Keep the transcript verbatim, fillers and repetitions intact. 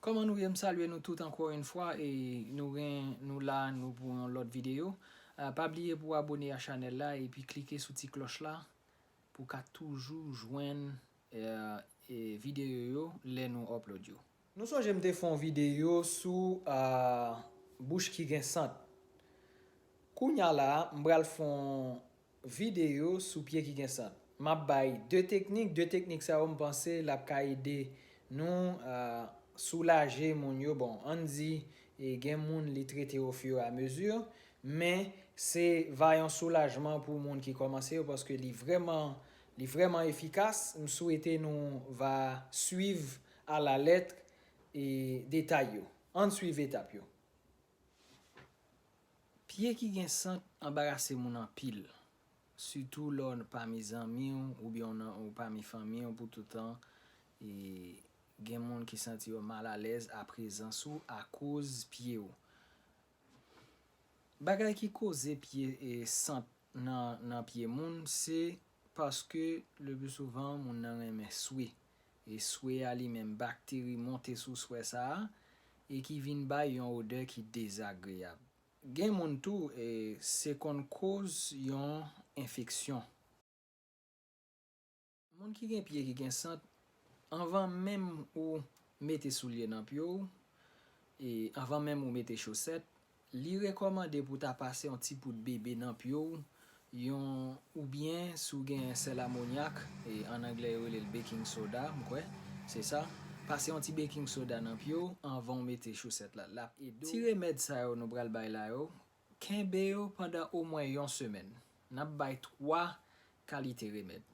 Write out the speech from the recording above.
Kòman nou ye? M salye nou tout ankò yon fwa e nou gen nou la nou pou yon lòt videyo. Ah, pa bliye pou abone a chanèl la epi klike sou ti klòch la pou ka toujou jwenn eh, eh, videyo yo lè nou upload yo. Nou sonje m te fè yon videyo sou ah, bouch ki gen sant. Kounya la, m pral fè yon videyo sou pye ki gen sant. M ap bay de teknik, de teknik sa yo m panse l ap ka ede nou ah, soulaje moun yo. Bon, ann di e gen moun li trete yo au fur et à mesure, men se va yon soulajman pou moun ki kòmanse yo paske li vrèman li vrèman efikas. M swete nou va swiv a la lèt e detay yo. Ann swiv etap yo. Pye ki gen sant anbarase moun anpil, sitou lè w pami zanmi w oubyen w nan- w pami fanmi w pou toutan. E gen moun ki santi yo malalèz a prezans ou akoz pye w. Bagay ki koze pye e sant nan, nan pye moun, se paske le pli souvan moun nan renmen swe. E swe a li menm bakteri monte sou swe sa a e ki vin bay yon odè ki dezagreyab. Gen moun tou, e, se konn koz yon enfeksyon. Moun ki gen pye ki gen sant, anvan menm ou mete soulye nan pye w, e anvan menm ou mete chosèt, li rekòmande pou ta pase yon ti poud bebe nan pye w, yon oubyen si w gen sèl amonyak, e an anglè yo rele l baking soda, m kwè, se sa. Pase yon ti baking soda nan pye w anvan w mete chosèt la. L ap ede w. Ti remèd sa yo nou pral bay la yo, kenbe yo pandan omwen yon semèn. N ap bay twa kalite remèd.